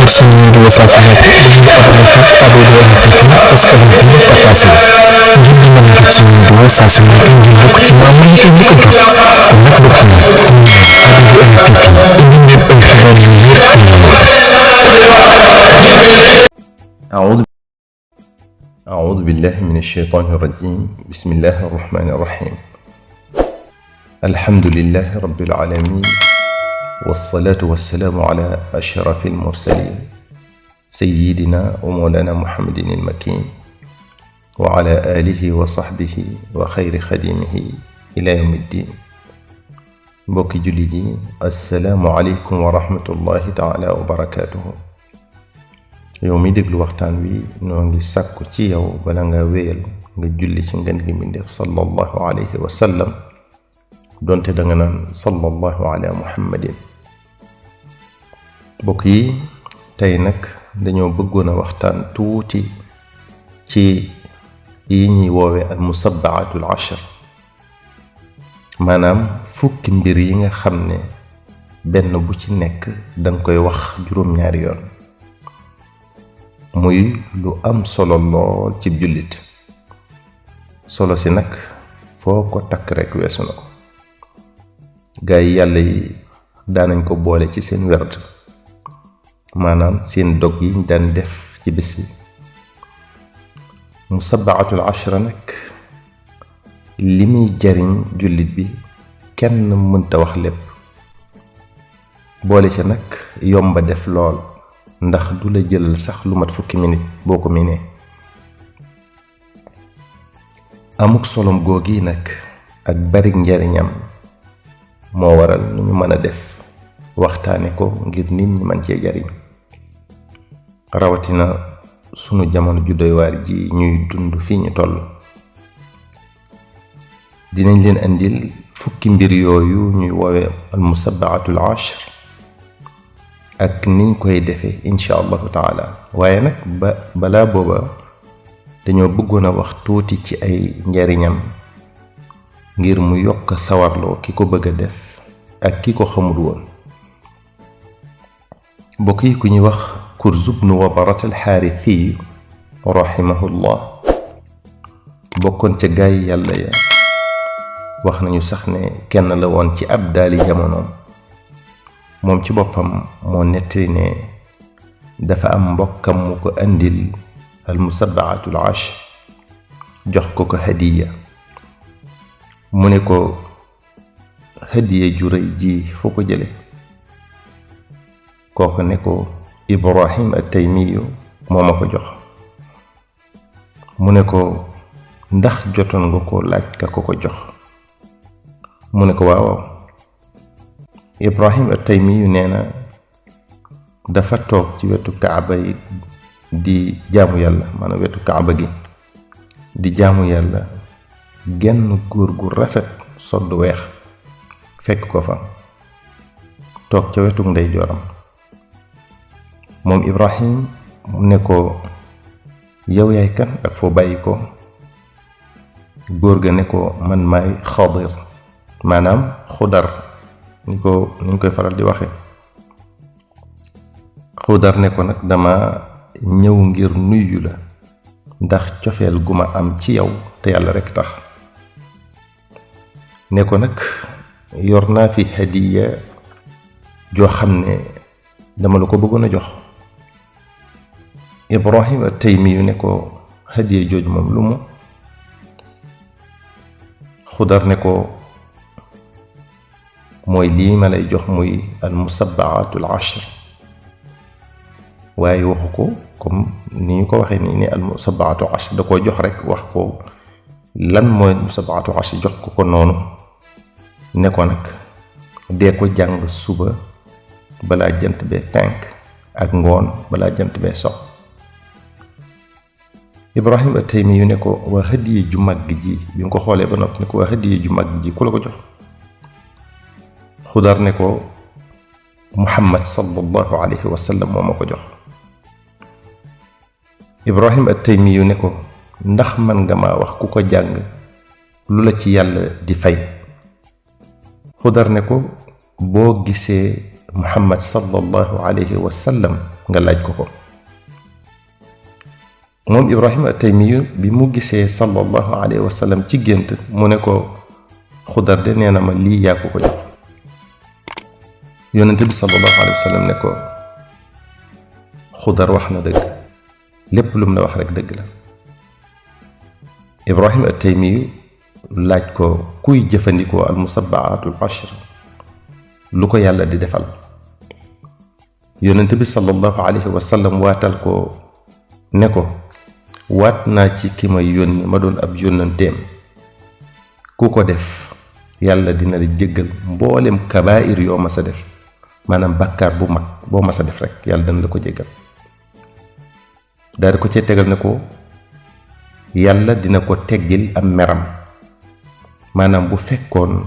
jot suñu vidéo saa su nekk dañuy abonné fii ci ABDM TV escalier bi partagé ngir di mën a jot suñu vidéo saa su nekk ngir bokk ci membre yi koy njëkk a jot kon nag mbokk yi ABDM TV indi leen ay xibaar yu wér te wóor. أعوذ بالله من الشيطان الرجيم بسم الله الرحمن الرحيم الحمد لله رب العالمين والصلاة والسلام على أشرف المرسلين سيدنا ومولانا محمد المكين وعلى آله وصحبه وخير خديمه إلى يوم الدين mbokki jullit yi assalaamu aleykum wa rahmatullahi taala wa barakaatuhu. yow mi déglu waxtaan wi noo ngi sàkku ci yow bala nga wéyal nga julli ci ngën gi mbindéef sallallahu alayhi wa sallam donte danga naan sallallahu ala muhammadin. mbokk yi tey nag dañoo bëggoon a waxtaan tuuti ci yi ñuy woowe al musabbaatul ashar, maanaam fukki mbir yi nga xam ne benn bu ci nekk danga koy wax juróom-ñaari yoon, muy lu am solo lool ci jullit. solo si nag foo ko takk rekk weesu na ko. gaa yi yàlla yi daanañ ko boole ci seen werd, maanaam seen dog yi ñu daan def ci bés bi. musabbaatul ashra nag li muy jariñ jullit bi kenn mënta wax lépp. boole ca nag yomba def lool, ndax du la jël sax lu mat fukki minute boo ko minee. amuk solom googi nag ak bari njariñam moo waral nu ñu mën a def waxtaane ko ngir nit ñi man cee jariñ, rawatina sunu jamono ju doy waar ji ñuy dund fii ñu toll. dinañ leen andil fukki mbir yooyu ñuy woowe al musabbaatul ashr ak niñ koy defee insha allahu taala. waaye nag balaa booba dañoo bëggoon a wax tuuti ci ay njariñam ngir mu yokk sawarloo ki ko bëgg a def ak ki ko xamul woon. mbokk yi ku ñuy wax Kurz ibn Wabarat al-Xaarisi rahimahullah bokkoon ca gaay yàlla ya. wax nañu sax ne kenn la woon ci ab daali jamonoom. moom ci boppam moo nettali ne dafa am mbokkam mu ko andil al musabbaatul ashr, jox ko hadiya. mu ne ko hadiya ju rëy ji foo ko jële? kooku ne ko Ibrahim at-Taymiyu moo ma ko jox. mu ne ko ndax jotoon nga ko laaj ka ko jox? mu ne ko waaw. Ibrahim at-Taymiyu nee na dafa toog ci wetu kaaba yi di jaamu yàlla, maanaam wetu kaaba gi di jaamu yàlla. genn góor gu rafet sodd weex fekk ko fa, toog ca wetu ndeyjooram. moom Ibrahim ne ko yow yaay kan ak foo bàyyi ko? góor ga ne ko man maay Xadir, maanaam Xudar niñ koy faral di waxe. Xudar ne ko nag dama ñëw ngir nuyu la ndax cofeel gu ma am ci yow te yàlla rekk tax. ne ko nag yor naa fi hadiya joo xam ne dama la ko bëggoon a jox. Ibrahim at-Taymiyu ne ko hadiya jooju moom lu mu? Xudar ne ko mooy lii ma lay jox, muy al musabbaatul ashr. waaye waxu ko comme ni ñu ko waxee nii ne al musabbaatul ashr, da koo jox rek wax ko lan mooy musabbaatul ashr, jox ko noonu. ne ko nag dee ko jàng suba balaa jant bee fenk ak ngoon balaa jant bee so. Ibrahim at-Taymiyu ne ko waa hadiya ju mag ji, bi nga ko xoolee ba noppi ne ko waa hadiya ju mag ji ku la ko jox? Xudar ne ko Muhammad sallallahu alayhi wa sallam moo ma ko jox. Ibrahim at-Taymiyu ne ko ndax man nga ma wax ku ko jàng lu la ci yàlla di fay? Xudar ne ko boo gisee Muhammad sallallahu alayhi wa sallam nga laaj ko ko. moom Ibrahima at-Taymi bi mu gisee sallallahu alayhi wa sallam ci gént mu ne ko Xudar de nee na ma lii yaa ko jox. yonent bi sallallahu alayhi wa sallam ne ko Xudar wax na dëgg, lépp lu mu la wax rek dëgg la. Ibrahima at-Taymi laaj ko kuy jëfandikoo al musabbaatul ashr lu ko yàlla di defal. yonent bi sallallahu alayhi wa sallam waatal ko ne ko waat naa ci ki ma yónni ma doon ab yónnanteem, ku ko def yàlla dina la jéggal mboolem kabaa'ir yoo ma sa def, maanaam bàkkaar bu mag boo ma sa def rek yàlla dina la ko jéggal. daal di ko cee tegal ne ko yàlla dina ko teggil am meram, maanaam bu fekkoon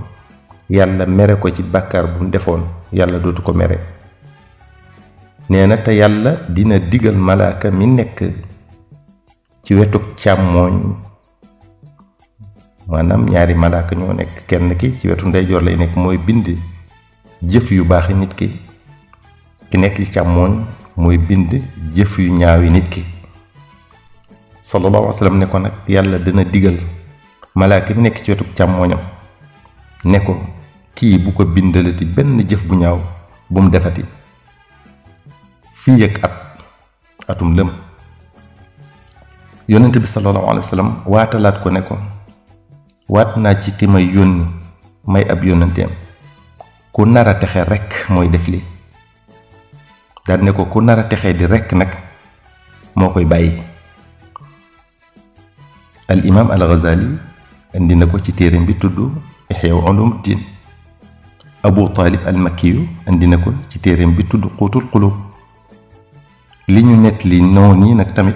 yàlla mere ko ci bàkkaar bu mu defoon yàlla dootu ko mere. nee na te yàlla dina digal malaaka mi nekk ci wetu càmmooñ, maanaam ñaari malaaka ñoo nekk, kenn ki ci wetu ndeyjoor lay nekk mooy bind jëf yu baaxi nit ki, ki nekk ci càmmooñ mooy bind jëf yu ñaawi nit ki. sallallahu alayhi wa sallam ne ko nag yàlla dina digal malaaka mi nekk ci wetu càmmooñam ne ko kii bu ko bindalati benn jëf bu ñaaw bu mu defati fii ak atum lëm. yonent bi sallallahu alayhi wa sallam waatalaat ko ne ko waat naa ci ki may yónni may ab yónnanteem, ku nar a texe rekk mooy def li. daal ne ko ku nar a texe di rekk nag moo koy bàyyi. al imaam al Ghazali indi na ko ci téereem bi tudd Ihya Ulumuddin. Abu Talib al Makkiyu indi na ko ci téereem bi tudd Quutul Qulub. li ñu nettali noonu yi nag tamit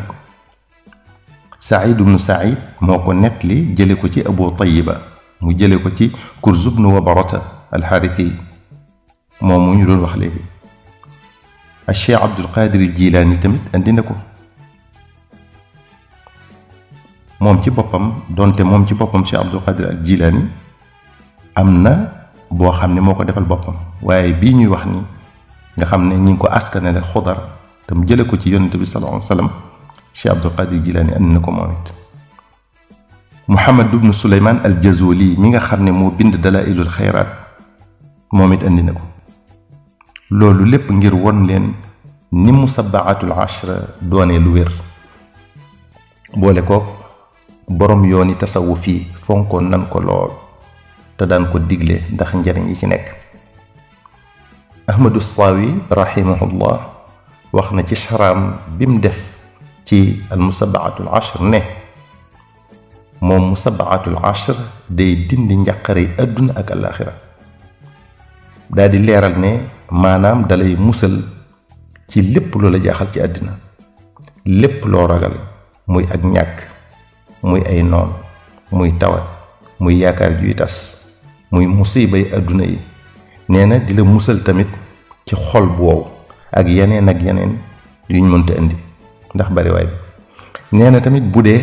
Saïd ibnu Saïd moo ko nettali jële ko ci Abu Tayyiba mu jële ko ci Kurz ibnu Wabarata al-Harithi moom mu ñu doon wax léegi. Cheikh Abdul Qadir Jilaani tamit andi na ko moom ci boppam, donte moom ci boppam Cheikh Abdul Qadir al Jilaani am na boo xam ne moo ko defal boppam, waaye bii ñuy wax ni nga xam ne ñi ngi ko askanale Xudar tam jële ko ci yonent bi sallallahu alayhi wa sallam, Cheikh Abdul Qadir Jilaani andi na ko moom it. Muhammad ibnu Suleymaan al Jazuli mi nga xam ne moo bind Dalaa'ilul Xayraat moom it andi na ko. loolu lépp ngir won leen ni musabbaatul ashra doonee lu wér, boole ko borom yooni tasawuf yi fonkoon nan ko lool te daan ko digle ndax njariñ yi ci nekk. Ahmadu Saawi rahimahullah wax na ci sharaam bi mu def ci al musabbaatul ashr ne moom musabbaatul ashr day dindi njàqare àdduna ak alaaxira. daal di leeral ne maanaam dalay musal ci lépp loola jaaxal ci àddina, lépp loo ragal, muy ak ñàkk, muy ay noon, muy tawat, muy yaakaar juy tas, muy musibay àdduna yi. nee na di la musal tamit ci xol bu wow ak yeneen yuñ mënta indi ndax bariwaay bi. nee na tamit bu dee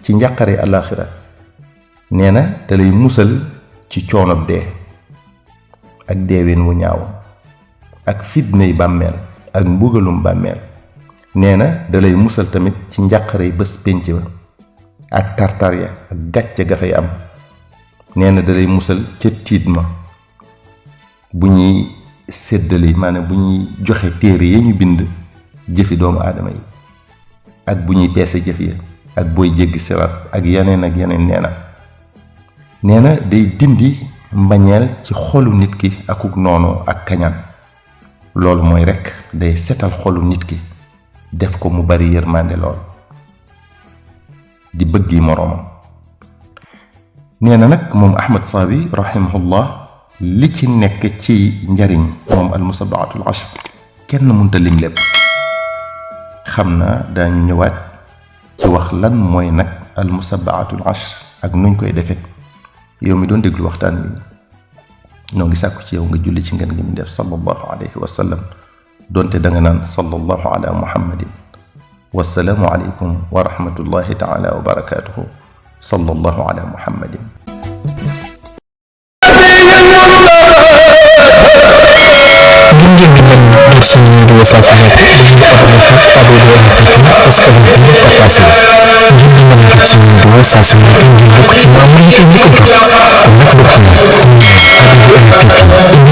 ci njàqare alaaxira, nee na dalay musal ci coonob dee ak deeween wu ñaaw ak fitnay bàmmeel ak mbugalum bàmmeel. nee na dalay musal tamit ci njàqare bés pénc ba ak tartar ya ak gàcce ga fay am. nee na dalay musal ca tiit ma bu ñuy séddale, maanaam bu ñuy joxe téere ya ñu bind jëfi doomu aadama yi, ak bu ñuy peese jëf ya, ak booy jéggi siraat ak yeneen. nee na day dindi mbañeel ci xolu nit ki akuk noonu ak kañaan. loolu mooy rekk day setal xolu nit ki def ko mu bari yërmande lool di bëggi moroomam. nee na nag moom Ahmad Saawi rahimahullah li ci nekk ci njariñ moom al musabbaatul ashr kenn mënta lim lépp. xam naa daañu ñëwaat ci wax lan mooy nag al musabbaatul ashr ak nuñ koy defe. yow mi doon déglu waxtaan wi noo ngi sàkku ci yow nga julli ci ngeen gi mu def sallallahu alayhi wa sallam, doonte da nga naan sallallahu ala muhammadin. wassalaamu aleykum wa rahmatullahi taala wa barakatuhu. sallallahu ala muhammadin. vidéo saa su nekk dañuy abonné fii ci ABDM TV parce que dañ koy partagé ngir di mën a jot suñu vidéo saa su nekk ngir bokk ci membre yi koy njëkk a jot kon nag mbokk yi ABDM TV